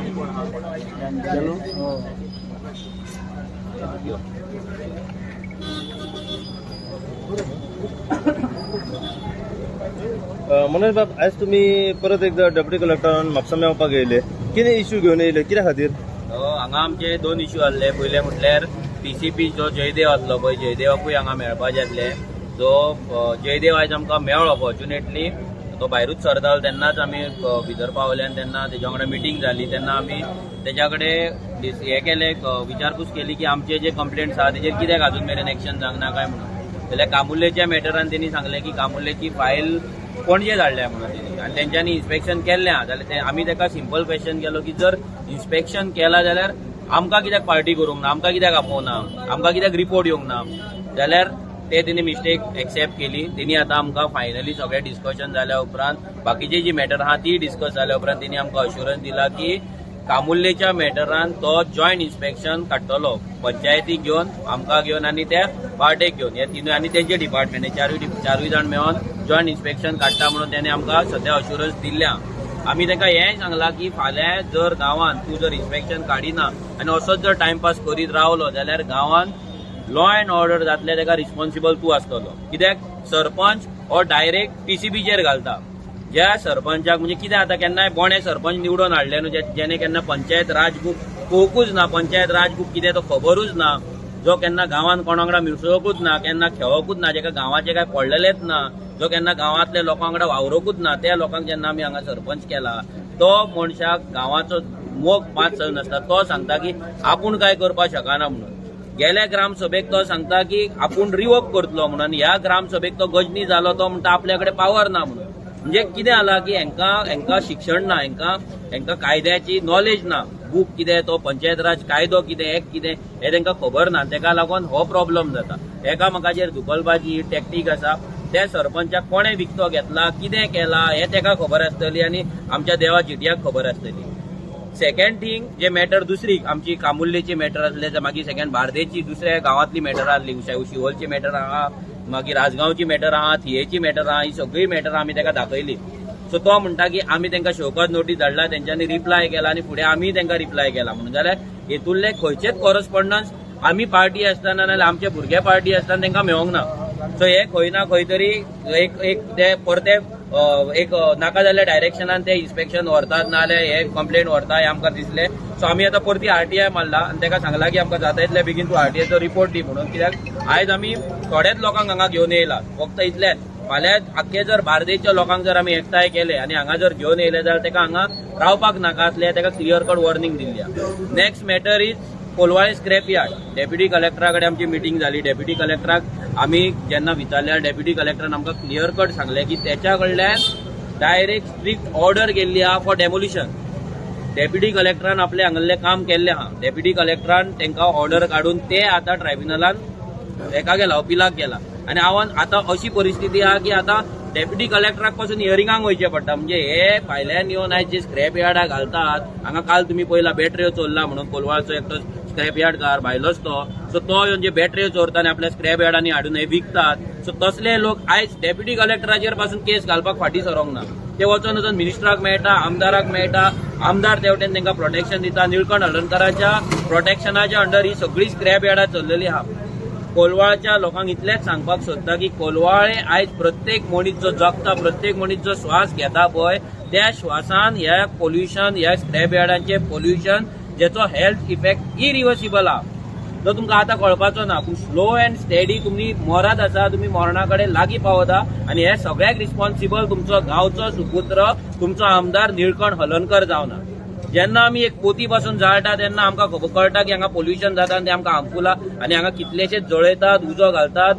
आनी कोण आहा कोण? यो. मनोज बाब, आयज तुमी परत एकदा डेप्युटी कलेक्टरान म्हापसा मेळपाक येयले. कितें इश्यू घेवन येयले, कित्या खातीर? हांगा आमचे दोन इश्यू आसले. पयले म्हटल्यार पीसीपी जो जयदेव आसलो पळय, जयदेवाकूय हांगा मेळपाचें आसलें. सो जयदेव आयज आमकां मेळ्ळो. फॉर्च्युनेटली तो भायरूच सरतालो तेन्नाच आमी भितर पावले आनी तेन्ना तेज्या वांगडा मिटींग जाली. तेन्ना आमी तेज्या कडेन हे केले, विचारपूस केली की आमचे जे कंप्लेंट्स आहा तेजेर कित्याक अजून मेरेन एक्शन जावंक ना काय म्हणून. जाल्यार कामुर्लेच्या मॅटरान तेणी सांगलें की कामुर्लेची फायल पणजे धाडल्या म्हणून तेणी आनी तेंच्यांनी इन्स्पेक्शन केल्लें आहा. जाल्यार आमी तेका सिंपल क्वेश्चन केलो की जर इन्स्पेक्शन केलां जाल्यार आमकां कित्याक पार्टी करूंक ना, आमकां कित्याक आपोवना, आमकां कित्याक रिपोर्ट येवंक ना. जाल्यार ते तेणी मिस्टेक एक्सेप्ट केली. तेणी आतां आमकां फायनली सगळें डिस्कशन जाल्या उपरांत, बाकीचे जी मॅटर आहा ती डिस्कस जाल्या उपरांत तेणी आमकां अश्युरन्स दिला की कामुर्लेच्या मॅटरान तो जॉयंट इन्स्पेक्शन काडटलो, पंचायतीक घेवन, आमकां घेवन आनी त्या पार्टेक घेवन, हे तिनूय आनी तेंचे डिपार्टमेंट, हे चारूय जाण मेळोन जॉयंट इन्स्पेक्शन काडटा म्हणून तेणे आमकां सद्या अश्युरन्स दिल्लें आहा. आमी तांकां हेंय सांगलां की फाल्यां जर गांवांत तूं जर इन्स्पेक्शन काडिना आनी असोच जर टायमपास करीत रावलो जाल्यार गांवांत लॉ अँड ऑर्डर जातलें ताका रिस्पॉन्सिबल तूं आसतलो. कित्याक सरपंच हो डायरेक्ट पीसीबीचेर घालता. ज्या सरपंचाक म्हणजे कितें आतां केन्नाय बोणे सरपंच निवडून हाडले न्हू, जेणे केन्ना पंचायत राज बूक पळोवंकूच ना, पंचायत राज बूक कितें तो खबरूच ना, जो केन्ना गांवांत कोणा वांगडा मिसळकूच ना, केन्ना खेळकूच ना, जेका गांवाचें काय पडलेलेंच ना, जो केन्ना गांवांतल्या लोकां वांगडा वावरकूच ना, त्या लोकांक जेन्ना आमी हांगा सरपंच केला तो मनशाक गांवाचो मोग मात नासता. तो सांगता की आपूण काय करपाक शकना म्हणून. गेल्या ग्रामसभेक तो सांगता की आपूण रिवोक करतलो म्हणून. ह्या ग्रामसभेक तो गजनी जालो, तो म्हणटा आपल्या कडेन पावर ना म्हणून. म्हणजे कितें जाला की हेंकां शिक्षण ना, हेंकां कायद्याची नॉलेज ना, बूक कितें तो पंचायत राज कायदो कितें, एक्ट कितें हें तांकां खबर ना. तेका लागून हो प्रॉब्लम जाता. एकामेकाचेर धुकलपाची ही टॅक्टीक आसा. त्या सरपंचाक कोणें विकतो घेतला, कितें केला हें ताका खबर आसतली आनी आमच्या देवा जिटयाक खबर आसतली. सेकंड थिंग जे मॅटर दुसरी आमची कामुर्लेची मॅटर आसले, मागीर सेकंड बार्देची दुसऱ्या गांवांतली मॅटर आसली, शिवोलची मॅटर आहा, मागीर राजगांवची मॅटर आहा, थियेची मॅटर आहा, ही सगळी मॅटर आमी ताका दाखयली. सो तो म्हणटा की आमी तांकां शोकॉज नोटीस धाडला, तेंच्यांनी रिप्लाय केला आनी फुडें आमी तांकां रिप्लाय केला म्हणून. जाल्यार हेतूंतले खंयचेच कॉरस्पॉन्डन्स आमी पार्टी आसतना नाजाल्यार आमचे भुरगे पार्टी आसतना तांकां मेळोंक ना. सो हे खंय ना खंय तरी एक एक ते परते एक नाका जाल्ल्या डायरेक्शनान ते इन्स्पेक्शन व्हरतात ना जाल्यार हे कंप्लेन व्हरता हें आमकां दिसलें. सो आमी आतां परती आरटीआय मारला आनी ताका सांगला की आमकां जाता इतले बेगीन तूं आरटीआयचो रिपोर्ट दी म्हणून. कित्याक आयज आमी थोड्याच लोकांक हांगा घेवन येयला, फक्त इतलेच. फाल्यां आख्खे जर बार्देसच्या लोकांक जर आमी एकठांय केले आनी हांगा जर घेवन येयले जाल्यार ताका हांगा रावपाक नाका आसलें, ताका क्लियर कट वॉर्निंग दिल्ली आहा. Next matter is Colvale scrap yard. Deputy कलेक्टरा कडेन आमची मिटींग जाली. डेप्युटी कलेक्टराक आमी जेन्ना विचारल्यार डेप्युटी कलेक्टरान आमकां क्लियर कट सांगलें की तेच्या कडल्यान डायरेक्ट स्ट्रिक्ट ऑर्डर गेल्ली आहा फॉर डेमोलिशन. डेप्युटी कलेक्टरान आपलें हांगल्लें काम केल्लें आहा. डेप्युटी कलेक्टरान तांकां ऑर्डर काडून ते आतां ट्रायब्युनलान हेका गेला, अपिलाक गेला. आनी हांव आतां अशी परिस्थिती आहा की आतां डेप्युटी कलेक्टराक पासून हियरिंगाक वयचें पडटा. म्हणजे हे भायल्यान येवन आयज जे स्क्रॅप यार्डां घालतात, हांगा काल तुमी पळयला बॅटऱ्यो चोरला म्हणून कोलवाळचो एकटो स्क्रॅप यार्डकार भायलोच तो. सो तो येवन जे बॅटऱ्यो चोरता आनी आपल्या स्क्रॅप यार्डांनी हाडून हे विकतात. सो तसले लोक आयज डेप्युटी कलेक्टराचेर पासून केस घालपाक फाटीं सरोंक ना. ते वचोन वचोन मिनिस्टराक मेळटा, आमदाराक मेळटा, आमदार तेवटेन तांकां प्रोटेक्शन दिता. निळकंठ हळदणकराच्या प्रोटेक्शनाच्या अंडर ही सगळी स्क्रॅप यार्डां चल्लेली आहा. कोलवाळच्या लोकांक इतलेंच सांगपाक सोदता की कोलवाळे आयज प्रत्येक मनीस जो जगता, प्रत्येक मनीस जो श्वास घेता पळय, त्या श्वासान ह्या पोल्युशन, ह्या स्क्रॅप यार्डांचे पोल्युशन जेचो हेल्थ इफेक्ट इरिवर्सिबल आहा, जो तुमकां आतां कळपाचो ना, पूण स्लो अँड स्टेडी तुमी मरत आसा, तुमी मरणा कडेन लागीं पावता. आनी हे सगळ्याक रिस्पॉन्सिबल तुमचो गांवचो सुपुत्र, तुमचो आमदार निळकंठ हळदणकर जावन. जेन्ना आमी एक पोती पासून जाळटा तेन्ना आमकां खबर कळटा की हांगा पोल्युशन जाता आनी ते आमकां हार्मफूल आहा आनी हांगा कितलेशेच जळयतात, उजो घालतात.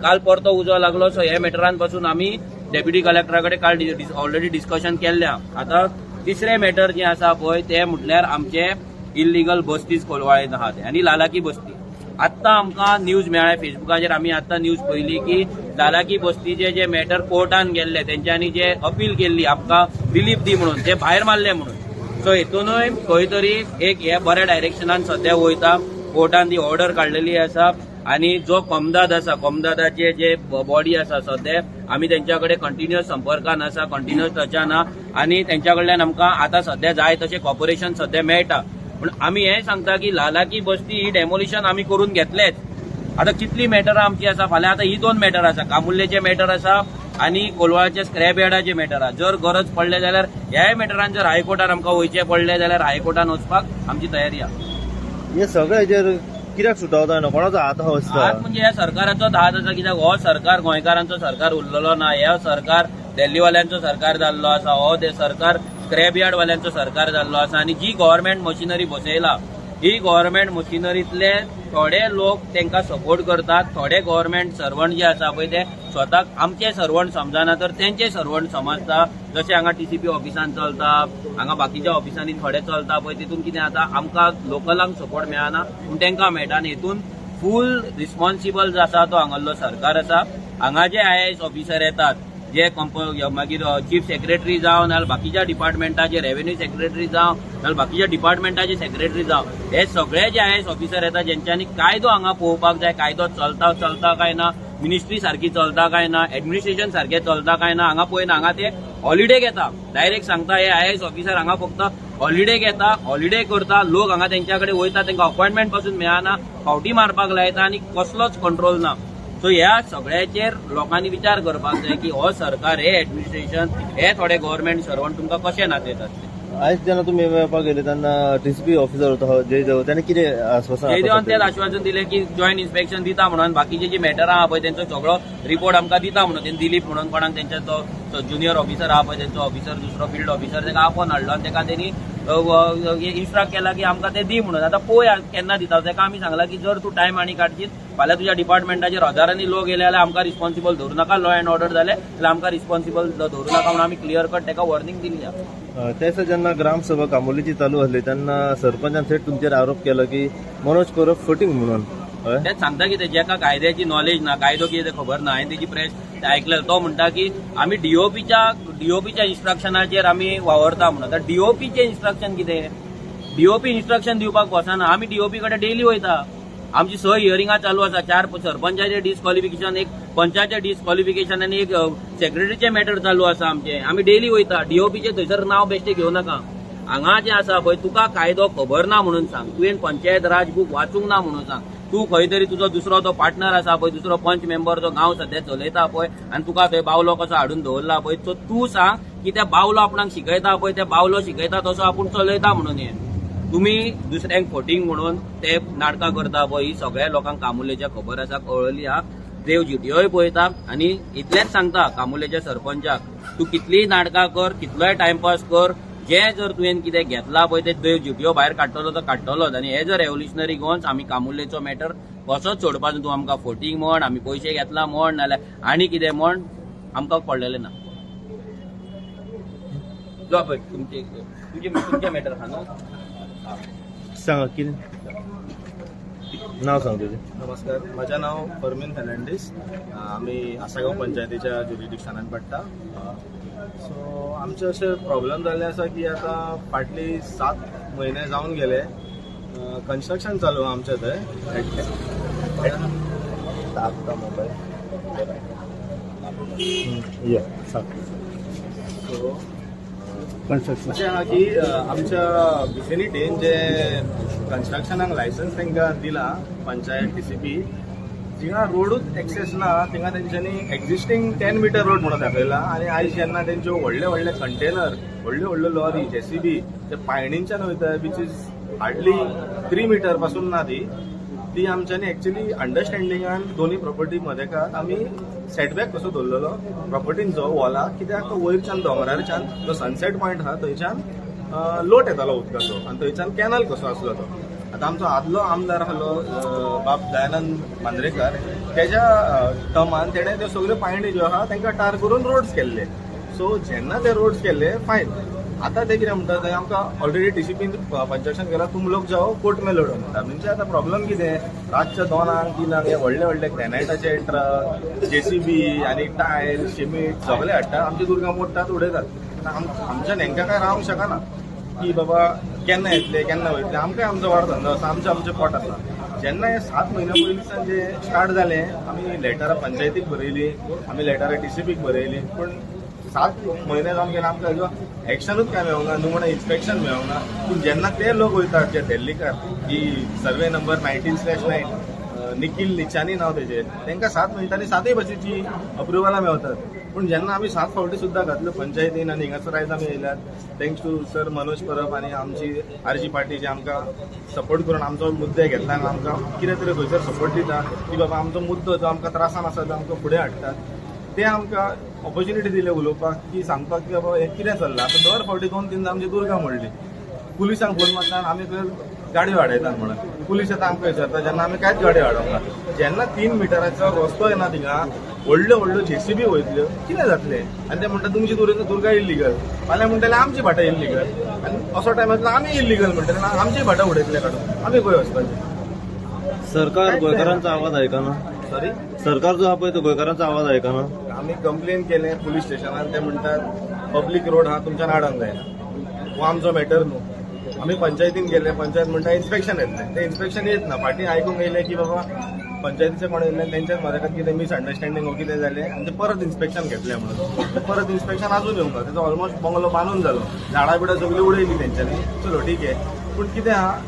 काल परतो उजो लागलो. सो हे मॅटरान पासून आमी डेप्युटी कलेक्टरा कडेन काल ऑलरेडी डिस्कशन केल्लें आहा. आतां तिसरें मॅटर जें आसा पळय तें म्हटल्यार आमचे इल्लिगल बस्तीज कोलवाळेंत आहा ते आनी लालाकी बस्ती. आत्तां आमकां न्यूज मेळ्ळ्या फेसबुकाचेर, आमी आत्तां न्यूज पळयली की लालाकी बस्तीचे जे मॅटर कोर्टान गेल्ले, तेंच्यांनी जे अपील केल्ली आमकां रिलीफ दी म्हणून, ते भायर मारले म्हणून. सो हेतूनय खंय तरी एक हे बऱ्या डायरेक्शनान सद्या वयता. कोर्टान ती ऑर्डर काडलेली आसा. आनी जो कोमदाद आसा, कोमदादाचे जे बॉडी आसा सध्या आमी तेंच्या कडेन कंटिन्युअस संपर्कान आसा, कंटिन्युअस टचान आहा आनी तेंच्या कडल्यान आमकां आतां सध्या जाय तशें कॉपरेशन सध्या मेळटा. पूण आमी हें सांगता की लालाकी बस्ती ही डेमोलिशन आमी करून घेतलेच. आतां कितली मॅटरां आमची आसा फाल्यां, आतां ही 2 मॅटर आसा, कामुल्लेचे मॅटर आसा आनी कोलवाळचे स्क्रॅप यार्डाचे मॅटर आसा. जर गरज पडले जाल्यार ह्याय मॅटरान जर हायकोर्टान आमकां वयचें पडलें जाल्यार हायकोर्टान वचपाक आमची तयारी आसा. हे सगळे हेजेर कित्याक सुटावो जायना, कोणाचो हात आसा? हात म्हणजे ह्या सरकाराचोच हात आसा, कित्याक हो सरकार गोंयकारांचो सरकार उरलेलो ना. हे सरकार दिल्लीवाल्यांचो सरकार जाल्लो आसा, हो सरकार स्क्रॅप यार्ड वाल्यांचो सरकार जाल्लो आसा. आनी जी गव्हर्मेंट मशिनरी बसयला ही गव्हर्मेंट मशिनरीतले थोडे लोक तांकां सपोर्ट करतात, थोडे गव्हर्मेंट सर्वंट जे आसा पळय ते स्वताक आमचे सर्वंट समजना तर तेंचे सर्वंट समजता. जशें हांगा टीसीपी ऑफिसान चलता, हांगा बाकीच्या ऑफिसांनी थोडे चलता पळय, तितून कितें जाता आमकां लोकलांक सपोर्ट मेळना पूण तांकां मेळटा. आनी हितून फूल रिस्पॉन्सिबल जो आसा तो हांगासरलो सरकार आसा. हांगा जे आयएएस ऑफिसर येतात, जे मागीर चीफ सेक्रेटरी जावं नाजाल्यार बाकीच्या डिपार्टमेंटाचे रेव्हेन्यू सेक्रेटरी जावं नाजाल्यार बाकीच्या डिपार्टमेंटाचे सेक्रेटरी जावं, हे सगळे जे आयएएस ऑफिसर येतात जेंच्यांनी कायदो हांगा पळोवपाक जाय, कायदो चलता चलता काय ना, मिनिस्ट्री सारकी चलता काय ना, एडमिनिस्ट्रेशन सारकें चलता काय ना, हांगा पळयना. हांगा ते हॉलिडे घेता, डायरेक्ट सांगता हे आयएएस ऑफिसर हांगा फक्त हॉलिडे घेता, हॉलिडे करता. लोक हांगा तेंच्या कडेन वयता, तांकां अपॉयंटमेंट पासून मेळना, फावटी मारपाक लायता आनी कसलोच कंट्रोल ना. सो ह्या सगळ्याचेर लोकांनी विचार करपाक जाय की हो सरकार, हे एडमिनिस्ट्रेशन, हे थोडे गव्हर्मेंट सर्वंट तुमकां कशें नाचयतात. आयज जेन्ना तुमी मेळपाक गेले तेन्ना टीसीपी ऑफिसर होतो जयदेव, त्याने कितें आश्वासन? जयदेवान तेच आश्वासन दिलें की जॉयंट इन्स्पेक्शन दिता म्हणून, बाकीचे जी मॅटरां आहा पळय तेंचो सगळो रिपोर्ट आमकां दिता म्हणून. तेणी दिलीप म्हणून कोणाक तेंच्या तो ज्युनियर ऑफिसर आहा पळय, तेंचो ऑफिसर दुसरो फिल्ड ऑफिसर तेका आपोवन हाडलो आनी तेका तेणी इन्स्ट्रक्ट केला की आमकां ते दी म्हणून. आतां पळोवया केन्ना दिता. तेका आमी सांगलां की जर तूं टायम आनी काडशीत फाल्यां तुज्या डिपार्टमेंटाचेर हजारांनी लोक येयले जाल्यार आमकां रिस्पॉन्सिबल धरूं नाका, लॉ एंड ऑर्डर जालें जाल्यार आमकां रिस्पॉन्सिबल धरूं नाका म्हणून आमी क्लियर कट तेका वॉर्निंग दिल्ली आसा. ते दिसा जेन्ना ग्रामसभा कामोलीची चालू आसली तेन्ना सरपंचान थेट तुमचेर आरोप केलो की मनोज परब फटींग म्हणून. हय, तेच सांगता की जेका कायद्याची नॉलेज ना, कायदो कितें तें खबर ना, हांवें तेजी प्रेस आयकलें. तो म्हणटा की आमी डीओपीच्या इन्स्ट्रक्शनाचेर आमी वावरता म्हणून. आतां डीओपीचें इन्स्ट्रक्शन कितें? डीओपी इन्स्ट्रक्शन दिवपाक वचना, आमी डीओपी कडेन डेली वयता. आमची 6 हियरिंगां चालू आसा, 4 सरपंचाचे डिस्क्वॉलिफिकेशन, 1 पंचाचे डिस्क्वॉलिफिकेशन आनी 1 सेक्रेटरीचे मॅटर चालू आसा आमचे. आमी डेली वयता. डीओपीचे थंयसर नांव बेश्टें घेवं नाका. हांगा जें आसा पळय तुका कायदो खबर ना म्हणून सांग, तुवें पंचायत राज बूक वाचूंक ना म्हणून सांग, तूं खंय तरी तुजो दुसरो तो पार्टनर आसा पळय, दुसरो पंच मेंबर जो गांव सद्या चलयता पळय आनी तुका थंय बावलो कसो हाडून दवरला पळय, सो तूं सांग की त्या बावलो आपणाक शिकयता पळय, त्या बावलो शिकयता तसो आपूण चलयता म्हणून. हें तुमी दुसऱ्यांक फटींग म्हणून ते नाटकां करता पळय, ही सगळ्या लोकांक कामुलेच्या खबर आसा, कळ्ळी आहा. देव जीटीओय पळयता आनी इतलेंच सांगता कामुलेच्या सरपंचाक, तूं कितलीय नाटकां कर, कितलोय टायमपास कर, जे जर तुवें कितें घेतला पळय ते देव जीटीओ भायर काडटलो तो काडटलोच. आनी हे जर रेव्होल्युशनरी गोवन्स आमी कामुलेचो मॅटर कसोच सोडपाचो, तूं आमकां फटींग म्हण, आमी पयशे घेतला म्हण, नाल्यार आनी कितें म्हण, आमकां पडलेलें ना. जो पळय तुमचे तुमचे मॅटर आहा न्हू, सांगा कितें नाव सांग तुजें. नमस्कार, म्हजें नांव फर्मीन फेर्नांडीस. आमी आसागांव पंचायतीच्या ज्युरिडिक्शनान पडटा. सो आमचे अशे प्रॉब्लम जाल्ले आसा की आतां फाटली 7 म्हयने जावन गेले कन्स्ट्रक्शन चालू आहा आमच्या थंय. मोबायल सो अशें आहा की आमच्या विसिनिटीन जे कन्स्ट्रक्शनाक लायसन्स तांकां दिलां पंचायत टीसीपी, जिंगा रोडूच एक्सेस ना थिंगा तेंच्यांनी एक्झिस्टींग 10 मिटर रोड म्हणून दाखयला. आनी आयज जेन्ना तेंच्यो व्हडले व्हडले कंटेनर, व्हडल्यो व्हडल्यो लॉरी, जेसीबी ते पायणींच्यान वयता, which is hardly 3 metre पासून ना, ती आमच्यांनी एक्चुली अंडरस्टँडिंगान दोनी प्रॉपर्टी मदेकात आमी सेटबॅक कसो दवरलेलो प्रॉपर्टींचो वॉला, कित्याक तो वयरच्यान दोंगरारच्यान जो सनसेट पॉयंट आहा थंयच्यान लोट येतालो उदकाचो आनी थंयच्यान कॅनल कसो आसलो तो. आतां आमचो आदलो आमदार आसलो बाब दयानंद मांद्रेकर, तेज्या टर्मान तेणें त्यो सगल्यो पायणी ज्यो आहा तांकां टार करून रोड्स केल्ले. सो जेन्ना ते रोड्स केल्ले फायन, आतां ते कितें म्हणटा, ते आमकां ऑलरेडी टीसीपीन पंचायतीन केला, तुम लोक जाओ कोर्ट में लढो म्हणटा. म्हणजे आतां प्रॉब्लम कितें, रातच्या 2-3 हे व्हडले व्हडले ग्रॅनायटाचे ट्रक, जेसीबी आनी टायल, सिमेंट सगळे हाडटा, आमची दुर्गा मोडटात, उडयतात. आतां आमच्यान हेंकां काय रावंक शकना की बाबा केन्ना येतले केन्ना वयतले. आमकांय आमचो वाड धंदो आसा, आमचें आमचें पोट आसा. जेन्ना हे 7 म्हयन्या पयलींच्यान जे स्टार्ट जालें, आमी लेटरां पंचायतीक बरयली, आमी लेटरां टीसीपीक बरयली, पूण 7 म्हयने जावन गेले आमकां अजून एक्शनूच काय मेळोंक ना, न्हू म्हणून इन्स्पेक्शन मेळोंक ना. पूण जेन्ना ते लोक वयतात जे दिल्लीकार की सर्वे नंबर 19/9 निखील निचानी नांव तेजें, तांकां 7 मिनटांनी 7 बसीची अप्रुवलां मेवतात. पूण जेन्ना आमी 7 फावटी सुद्दां घातल्यो पंचायतीन आनी हिंगासर आयज आमी येयल्यात, thanks to sir Manoj Parab आनी आमची आरजी पार्टी जे आमकां सपोर्ट करून आमचो मुद्दे घेतला आनी आमकां कितें तरी खंयसर सपोर्ट दिता की बाबा आमचो मुद्दो जो आमकां त्रासान आसा तो आमकां फुडें हाडटात, ते आमकां ऑपॉर्च्युनिटी दिले उलोवपाक की सांगपाक की बाबा हें कितें चल्लां. आतां दर फावटी 2-3 आमची दुर्गा मोडली, पुलिसांक फोन मारता आमी खंय गाडयो हाडयतात म्हणून, पुलीस येता आमकां विचारता जेन्ना आमी कांयच गाडयो हाडोंक ना. जेन्ना 3 मिटराचो रस्तो येना थिंगा व्हडल्यो व्हडल्यो जेसीबी वयतल्यो, कितें जातलें? आनी ते म्हणटा तुमची दुर्गा इल्लिगल, फाल्यां म्हणटले आमची भाटां इल्लिगल, आनी असो टायम येतलो आमी इल्लिगल म्हणटले ना आमची भाटां उडयतले काडून, आमी खंय वचपाचें? सरकार गोंयकारांचो आवाज आयकना. सॉरी, सरकार जो आहा पळय तो गोंयकारांचो आवाज आयकना. आमी कंप्लेन केलें पुलीस स्टेशनान, ते म्हणटात पब्लीक रोड हा तुमच्यान हाडूंक जायना, हो आमचो मॅटर न्हू. आमी पंचायतीन गेले, पंचायत म्हणटा इन्स्पेक्शन येतलें, तें इन्स्पेक्शन येत ना. फाटीं आयकूंक येयलें की बाबा पंचायतीचें कोण येयल्लें तेंच्याच मजागत कितें मिसअंडरस्टँडींग वो कितें जालें आनी ते परत इन्स्पेक्शन घेतलें म्हणून, परत इन्स्पेक्शन अजून येवंक ना. तेजो ऑलमोस्ट बंगलो बांदून जालो, झाडां बिडां सगळीं उडयली तेंच्यांनी, चलो ठीक आहे. पूण कितें आहा,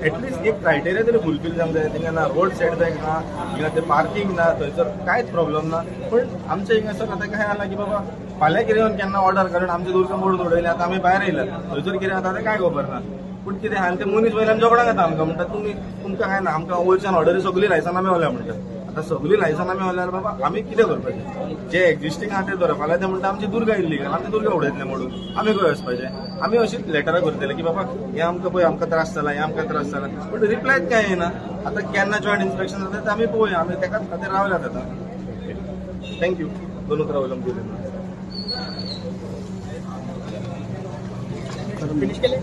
एटलिस्ट एक क्रायटेरिया तरी फुलफील जावंक जाय. थिंगा ना रोड सेटबॅक ना, हिंगा ते पार्किंग ना, थंयसर कांयच प्रॉब्लम ना. पूण आमच्या हिंगासर आतां काय जाला की बाबा फाल्यां कितें येवन केन्ना ऑर्डर करून आमचे दुर्गा मोडून उडयले, आतां आमी भायर येयल्यात, थंयसर कितें जाता तें कांय खबर ना. पूण कितें आहा ते मनीस वयल्यान झगडोंक येता आमकां, म्हणटा तुमी तुमकां कांय ना, आमकां वयरच्यान ऑर्डरी सगळीं लायसनां मेवल्या म्हणटा. आतां सगळीं लायसनां मेवल्यार बाबा आमी कितें करपाचें? जे एक्झिस्टींग आहा ते धरा. फाल्यां ते म्हणटा आमची दुर्गा इल्लीगल, आमची दुर्गा उडयतले मोडून, आमी खंय वचपाचें? आमी अशीच लेटरां करतले की बाबा हें आमकां पळय आमकां त्रास जाला, हें आमकां त्रास जाला, पूण रिप्लायच कांय येना. आतां केन्ना जॉयंट इन्स्पेक्शन जाता तें आमी पळोवया, आमी तेकाच खातीर रावल्यात आतां. Thank you. 2 उतरां उलोवंक दिलें. फिनिश केले.